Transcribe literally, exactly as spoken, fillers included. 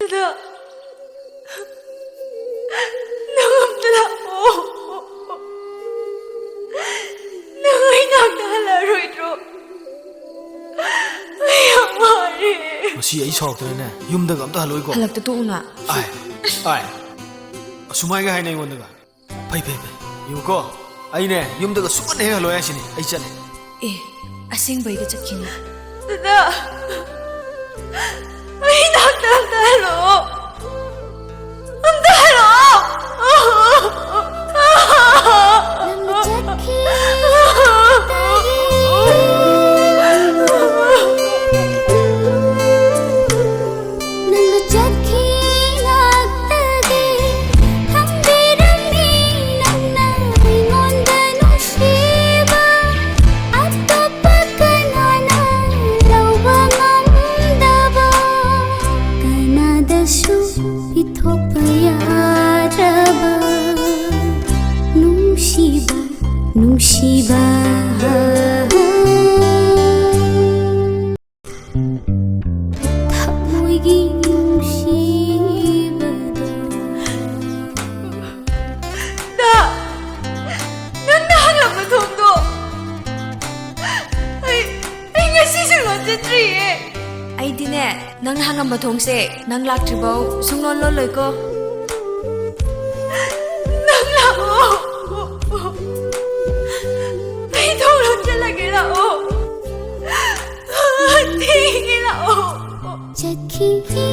ꯑꯗꯣ, ꯅꯪ ꯑꯝꯇ ꯂꯥꯛꯑꯣ꯫ ꯅꯪ ꯑꯩ ꯅꯥꯛꯇ ꯍꯜꯂꯛꯑꯔꯣꯏꯗ꯭ꯔꯣ? ꯑꯩ ꯌꯥꯝ ꯋꯥꯔꯦ꯫ ꯃꯁꯤ ꯑꯩ ꯁꯥꯎꯔꯛꯇꯅꯅꯦ, ꯌꯨꯝꯗꯒ ꯑꯝꯇ ꯍꯜꯂꯣꯏꯀꯣ꯫ ꯍꯜꯂꯛꯇ ꯇꯣꯛꯎꯅ꯫ ꯑꯥꯏ, ꯑꯥꯏ꯫ ꯑꯁꯨꯃꯥꯏꯒ ꯍꯥꯏꯅ ꯑꯩꯉꯣꯟꯗꯒ꯫ ꯐꯩ, ꯐꯩ, ꯐꯩ꯫ ꯌꯦꯡꯉꯨꯀꯣ, ꯑꯩꯅꯦ ꯌꯨꯝꯗꯒ ꯁꯨꯛꯍꯟ ꯍꯦꯛ ꯍꯜꯂꯣꯏ ꯍꯥꯏꯁꯤꯅꯤ꯫ ꯑꯩ ꯆꯠꯂꯦ꯫ ꯑꯦ, ꯑꯁꯦꯡꯕꯩꯒ ꯆꯠꯈꯤꯅꯤ? ꯗꯗꯥ, ꯑꯩ ꯅꯥꯛꯇ ꯑꯝꯇ ꯍꯜꯂꯛꯑꯣ꯫ ꯑꯝꯇ ꯍꯜꯂꯛꯑꯣ꯫ ꯅꯪꯅ ꯆꯠꯈꯤꯕꯗꯒꯤ ꯅꯪꯅ ꯆꯠꯈꯤ ꯉꯥꯛꯇꯗꯤ ꯊꯝꯕꯤꯔꯝꯃꯤ ꯅꯪꯅ ꯑꯩꯉꯣꯟꯗ ꯅꯨꯡꯁꯤꯕ꯫ ꯑꯇꯣꯞꯄ ꯀꯅꯥꯅ ꯂꯧꯕ ꯉꯝꯗꯕ꯫ ꯀꯅꯥꯗꯁꯨ ꯄꯤꯊꯣꯛꯄ ꯌꯥꯗ꯭ꯔꯕ ꯅꯨꯡꯁꯤꯕ, ꯅꯨꯡꯁꯤꯕ꯫ ꯊꯃꯣꯏꯒꯤ ꯅꯨꯡꯁꯤꯕꯗꯣ꯫ ꯗꯥ, ꯅꯪꯅ ꯍꯥꯡꯂꯝꯕ ꯊꯣꯡꯗꯣ ꯑꯩ, ꯑꯩ ꯉꯁꯤꯁꯨ ꯂꯣꯟꯖꯗ꯭ꯔꯤꯌꯦ꯫ ꯑꯩꯗꯤꯅꯦ, ꯅꯪꯅ ꯍꯥꯡꯂꯝꯕ ꯊꯣꯡꯁꯦ ꯅꯪ ꯂꯥꯛꯇ꯭ꯔꯤꯐꯥꯎ ꯁꯨꯡꯂꯣꯟ ꯂꯣꯜꯂꯣꯏꯀꯣ꯫ ꯅꯪ ꯂꯥꯛꯑꯣ꯫ ꯑꯩ ꯊꯣꯡ ꯂꯣꯟꯖꯜꯂꯒꯦ, ꯂꯥꯛꯑꯣ꯫ ꯊꯦꯡꯉꯦ, ꯂꯥꯛꯑꯣ꯫ ꯆꯠꯈꯤꯒꯦ꯫